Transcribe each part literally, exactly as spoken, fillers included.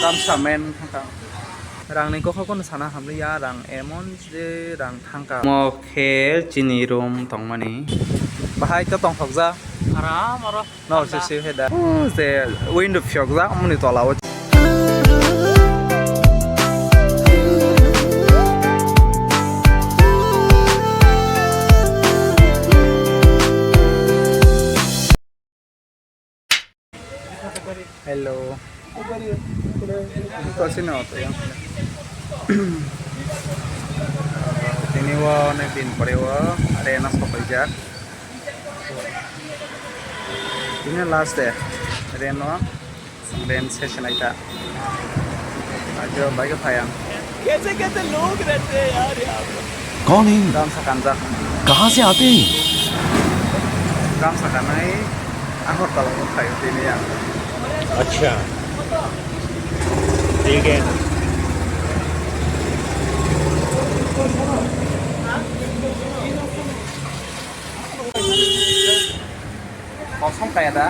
Tamsa men thangka. Rangni kokhokono sana hamliya, rang emon je rang thangka. Mo khe chini room tongmani. Bahai to tongthokjak. Aram oro. No, se se heda. Oh, se window phiokjak, muni tola o. Hello. Ito sino to yang. Tini o onek din pore o rent o sopaijak. Tini last day rent o. Rent session aita. Ajo bike phaya. कैसे कैसे लोग रहते हैं यार यहाँ पर। कौन है? Gamsa kanjak. कहाँ से आते हैं? Gamsa kanai Agartala o phaio tini ang. अच्छा, ठीक है। Kosom kaya da.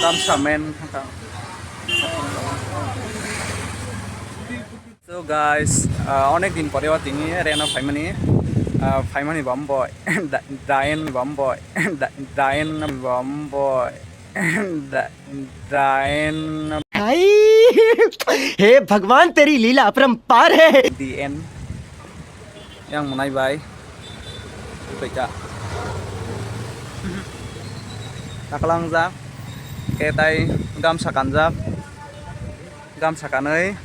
Gamsa men thangka. So guys, uh, onek din pore o tini rent o phaimani, uh, phaimani bom boy, Dayan bom boy, Dayan bom boy, Dayan. हाय, हे भगवान, तेरी लीला अपरंपार है। The end. Yang mwnai bai. Tei ka. Taklang jak. Khe tai gamsa kanjak. Gamsa kanwi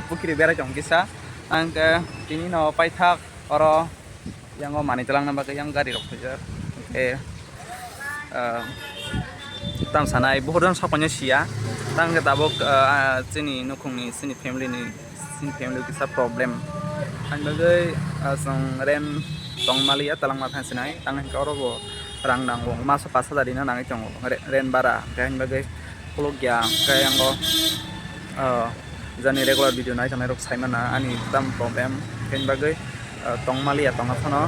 pukiri berai tong kisa. Ang khe tini no paithak oro yang o manwi twlangna bagwi yang gari rok khaijak. Khe ah, tamo sanai, buhur jang sok paino siya. Tang khe tabuk, ah, chini nukhungni, chini family ni, chini family kisa problem. Ani bagwi, ah, chwng rent tong maliya, talangma thang sinai. Tang hinkhe oro bo rang nango, maso pash hajar rina nangwi tongo, re-, rent bara. Khe ani bagwi khuluk ya, khe yango, ah, jani regular video nai tongnai rok sai mana ani tam problem. Khe ani bagwi ah, tong maliya tongna phano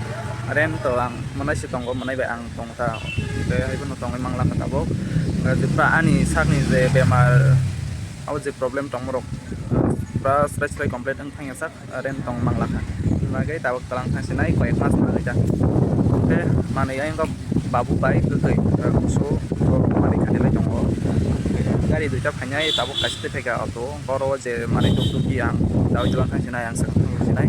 rent to ang mwnai se tongo, mwnai bai ang tong ta, tei hai phano tongwi mang lakha tabuk. Hwnkhe jepra ani sakni je bemar, abo je problem tongmorok, ah, pura srai srai complete wng thangya sak, ah, rent tong mang lakha. Hwnba khe tabuk twlang thang sinai koyek mas nangwi ta. Hwnkhe manwi ayang khe babu bai kwtwi, ah, kusu manwi khani lai tongo. Gari duita phainai tabuk kaisa tei phaikha auto, oro je manwi tuk tuk di ang, tabuk twlang thang sinai ang swkang thang sinai.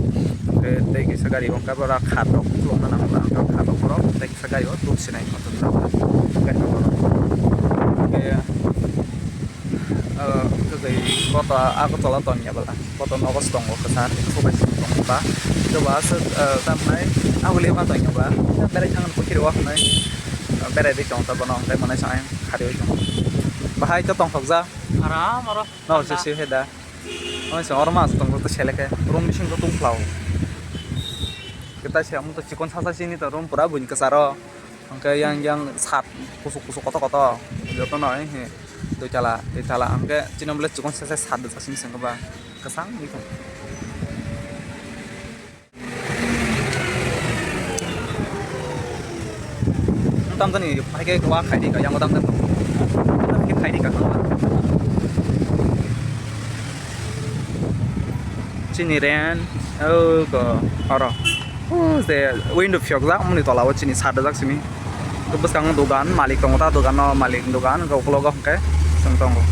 Hwnkhe tei kaisa gari o hwnkhe bora khat rok khulukna nango, ang khe khat rok borok tei kaisa gari o tuk sinai kotor rok. Hwnkhe, ah, kwtwi koto Agartala tongya bwla, koto nogo se tongo kwchar, sobai se tongo ba, kebo aswk, ah, tamnai aguli ma tongya ba, berai thangni pukhiri o hwnwi, ah, berai ri tong ta bono hwnkhe mwnai sa ang khariui tongo. Bahai khe tongthokjak. Aram oro. No, se se heda. Oi, se oro mas tong to seleke. Room bising to tungphlao. Kita se amu to chikon sasa sini to room pura buin kesaro. Angke yang, yang sat kusuk kusuk koto koto. Joto no, eh, he. Dui tala, dui tala. Angke chino bole chikon sasa sat do sasing sengba. Kesang gitu. Tam tani phai khe wa khai di ka, yang tam tani. Tam khe khai di ka. Chini rent, oh, ko, oro. Oh, se window phiok jak, muni tola o chini sat jak simi. Bwskango dogan, malik tongo ta dogan no, malik dogan, ko ukulok hwnkhe chwng tongo.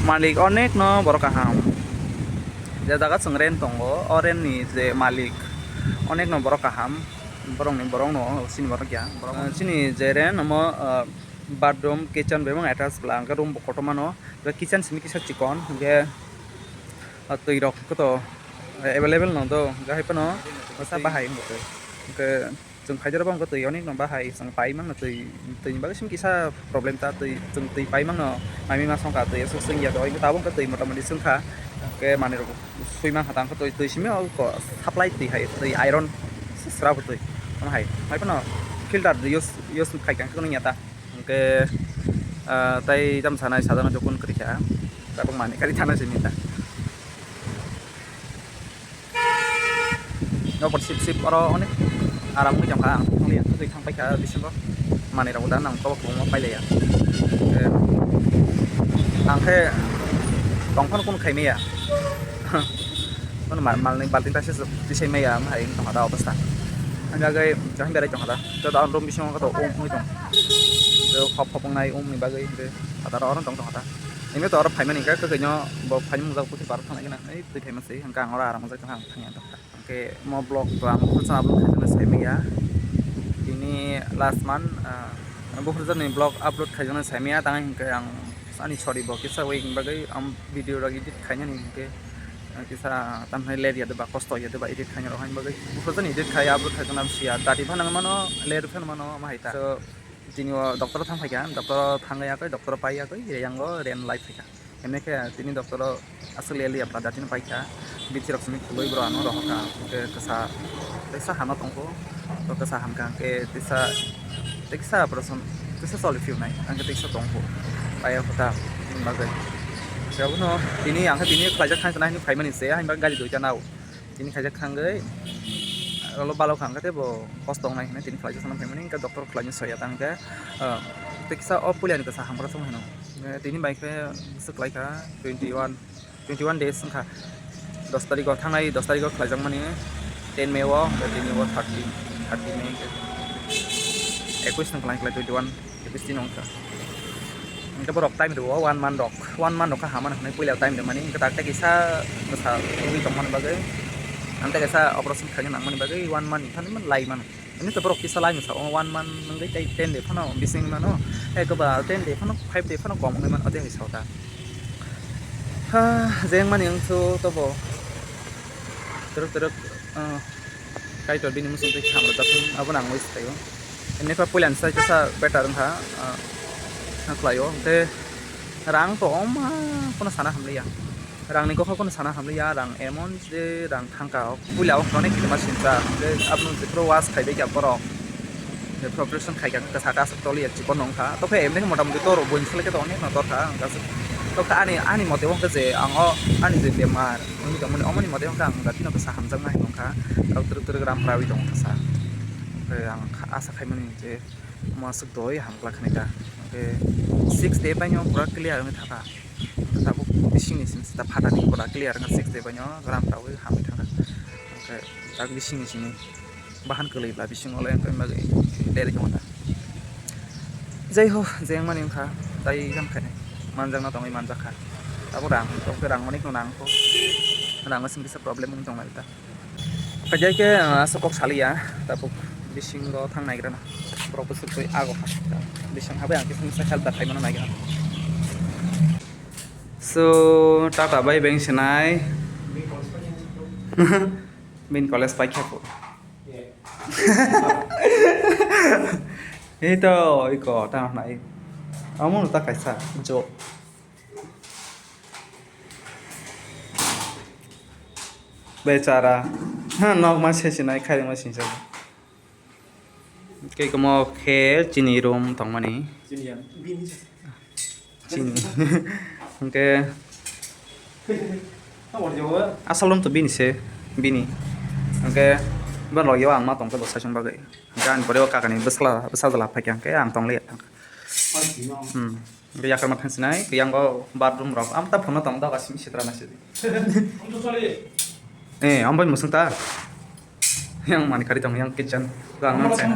Malik onek no borok kaham. Je jaga chwng rent tongo, o rent ni je malik, onek no borok kaham, borok ni borok no, chini borok ya, borok, ah, chini je rent omo, ah, bathroom, kitchen bai attach bwla, hwnkhe room bo kotorma no, kitchen simi kisa chikon, hwnkhe, ah, twi rok khe to available no do, hwnkhe hai phano bwsa bahai wngkha twi, hwnkhe. Chwng khaijak rok bw twi onek no bahai chwng pai mangno twi, twi ni bagwi simi kisa problem ta twi chwng twi pai mangno mai mi ma songkha twi aswk swngya doi tabuk twi mota moti swngkha ke manwi rok swi mankha tang twi twi simi o supply twi hai twi iron sra bo twi tamo hai mai phano filter use use khai kang nung ya ta hwnkhe ah, tai tamo sanai sajana jokon kwrwi kha tabuk manwi kari thana simi ta. Nokbar sip sip oro onek aram wngwi tongkha ang tonglia twi thang paikha bisingo manwi rok da nang kobok kwbangma pailaiya. Eh, Ang khe tongphano kunu khaimaya. Kono mal, malni balting ta se tisai maya, am hai tongha da obostha. Ang jagai jahang berai tongha da. To da room bisingo to um oi tong. To khop khop nai um ni bagwi de. Ada oro tong tongha da. Ini to oro phaimani ka, ka, kaino bo phaimung jak puthi bar thang na. Ai twi phaima se, ang ka oro aram jak thang thang ya. Hingke mo vlog to ang buphuru channel upload khaijak nai saimaya. Tini last month, ah, buphuru channel vlog upload khaijak nai saimaya, tang hingke ang ani sorry bo kisa week ni bagwi ang video rok edit khainani hingke, ah, kisa tamhai ler ya deba, kosto ya deba edit khaina rok hain bagwi. Buphuru channel edit khai upload khaijak nai siya, dati phano mano, ler phano mano, ma hai ta. So, tini o doctor o thang phaikha, doctor o thang ya koi, doctor o pai ya koi, yang o ren lai phaikha. Hwnwi khe tini doctor o aswk le liya pla datino paikha, bithi rok simi khuloi borok ano rohorkha, hwnkhe kwsa, tei sa hano tongkho, to kwsa hamkha, hwnkhe tisa, tei kisa operation, tisa choli phiyoknai, hwnkhe tei kisa tongkho, paiya kho ta, hwnwi bagwi. Khe abono tini, ang khe tini khlaijak thang tana hinwi phaimani se, hainba gari duita nao. Tini khaijak thangwi, olo balok kha hwnkhe tei bo kosto wngnai hinwi tini khlaijak thangna phaimani, hwnkhe doctor khlaina soya ta hwnkhe, ah, tei kisa o puilani kwsa hamkra thung hino. Eh, tini bai khe swk lai kha twenty one, twenty one days wngkha. Dos tarikh o thangnai, dos tarikh o khlaijakmani ten May o, hwnkhe tini bo thirty, thirty May hwnkhe ekwis wngkha lai khlai twenty one. Bisi nung kha. Hingke borok time rwo one month rok, one month rok kha hamani hinui puila time rwmani, hingke tak tei kisa bwsa wngwi tongmani bagwi, ang tei kisa operation khaina nangmani bagwi one month ni thani man lai mano. Hini to borok kisa lai masa o one month wngwi tei ten day phano bising mano, eko ba ten day phano five day phano kom wngwi mano, ode hai sao ta. Ha, jeng mani wngsu tobo twrwk twrwk, ah, Kaitor bini muchung twi khamrwjak thung, abono ang wi swkaio. Hwnwi khe puilani sai kisa better wngkha, ah, khlaio. Hwnkhe rang to oma phano sana hamliya. Rangni kokha phano sana hamliya, rang emon je rang thangka. Puila o hwnwi khitma sinsa, hwnkhe abono jephuru wash khaibaikha borok. Preparation khaikha, kisa kasa toli ya chikon wngkha. Tokhe emni mota moti toro buini seleke to onek no torkha, ang kasa. Tokhe ani, ani mote wngkha je ang o ani je bemar, wngwi tongmani omoni mote wngkha ang datino kisa hamjaknai wngkha. Aro twrwk twrwk ram prawi tongo kasa. Tei ang kha-, asa khaimani je omo aswk doi hamkla khani ta. Tei six day baino pura clear wngwi thangkha. Tabuk bisingni simi sita phatani pura clear wngkha six day baino ram prawi hamwi thangkha. Tei tak bisingni simi. Bahan kwlwi bla bisingo le wngkha bagwi lerwi tongo ta. Jai ho, je wngmani wngkha, tai wngkha ni manjakna tongwi manjakha. Abo rang, tongkhe rang manwi kheno nangkho. Rang no simi kisa problem wngwi tonglai ta. Khaijai khe, ah, aswk kok saliya, tabuk bisingo thang naigrana. Borok bwswk twi ago kha. Bising habai ang kisa misa help da khaimano naigrana. So, tata bai beng sinai. Bini college paikha po. Ei to, iko, ta nai. Amo no ta kaisa, jo. Bechara. Ha, nok ma se sinai, khairok ma sinsa. Kei komo khe chini room tongmani. Chini ya, bini. Chini. Hwnkhe asol room to bini se, bini. Hwnkhe bo logio ang ma tongkhe bo saichung bagwi. Hwnkhe ani pore o kakani bwsla, bwsajla phaikha hwnkhe ang tongliya thangkha. Hmm. Hwnkhe yakarma thangsinai, khe yang o bathroom rok. Amta phunukno tong doga simi sitra nasi. Eh, ambai musung ta. Yang mani kari tong yang kitchen. Lang nang sai.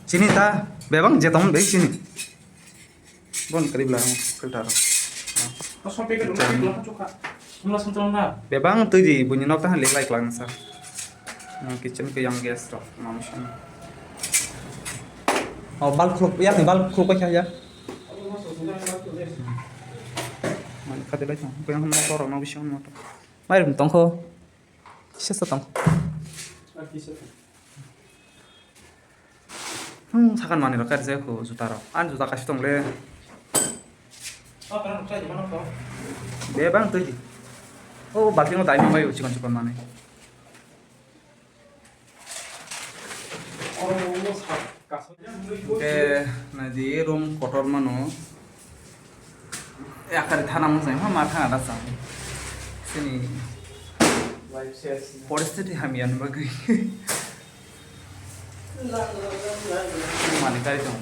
Chini ta, bebang je tong be chini. Bon kari bla filter. Bebang twi di, buini nok ta hali lai klang sa. Yang kitchen ke yang gas rok, manusia. Oh, bulb khuluk, yang ni bulb khuluk kha ya. Mani kati lai tong, yang motor rok no bising motor. Mai rum tong kho. Sesa tong. Hmm, sakan mani rok kari jaya kho juta rok. Ani juta kaisa tong le. Bebang twi di. Oh, balting o dai mangbai chikon chikon mani. Hwnkhe naidi room kotor mano. Yakari thana mung jai ma thana da chang. Sini poristiti hamya ni bagwi. Mani kai tong.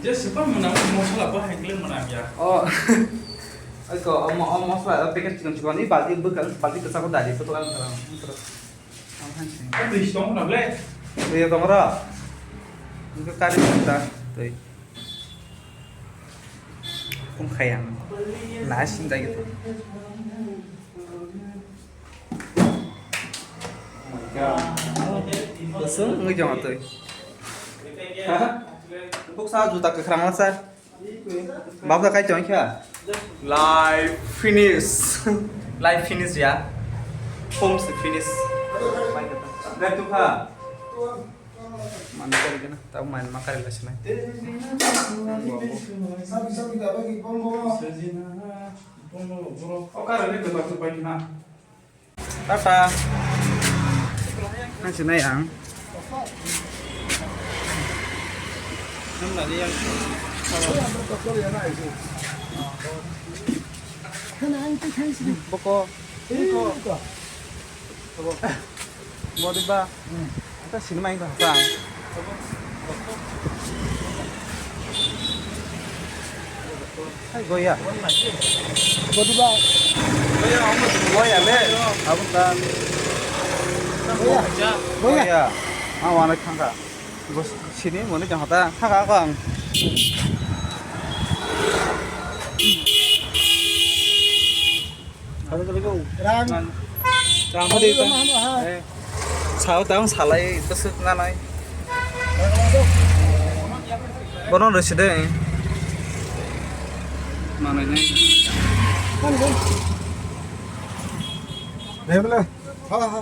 Super mwnang, mosla bo hai kle mwnang ya. Oh. Aiko, omo, omo mosla, packet chikon chikon, i balti bwkha, balti kwchak o dari photo ang tara. Ang thansi. Twi tong na ble. Twi tong ra. Engko kari ta, twi. Kung khayang. Lasing dagi. Basung ngi jong atoi. Ha? Buksa juta kwkhwrang sa. Babda kai tong kha. Live finish. Live finish ya. Home se finish. Dai tu kha. Mani kari kena, tau main makari la sinai. Tata. Nang sinai ang. Nang nani yang. Boko. Boko. Body ba. Hmm. Ata sinimai ba ta. Hai goya. Body ba. Goya le. Abun ta. Goya. Goya. Goya. Ah, wana khangka. Bos sini mone jang hata. Khaka ko ang. Rang. Rang hadi ta. Eh. Sao tang salai besuk nanai. Bono resi de. Manai nai. Debla. Ha ha.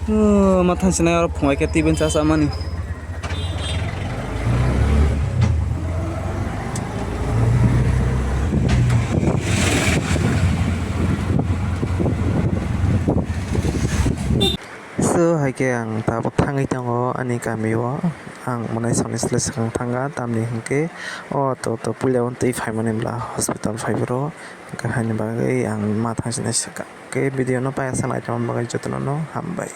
Oh, ma thansinai oro phungai khe tibin cha cha mani. So, hai khe ang tabuk thangwi tongo ani kamio. Ang mwnai soni slai swkang thangkha, tamni hwnkhe o to, to puila o twi phaimani bwla hospital phai bwrw. Hwnkhe haini bagwi ang ma thangsinai swkang. Khe video no paiya sanai tongma bagwi jotono no hambai.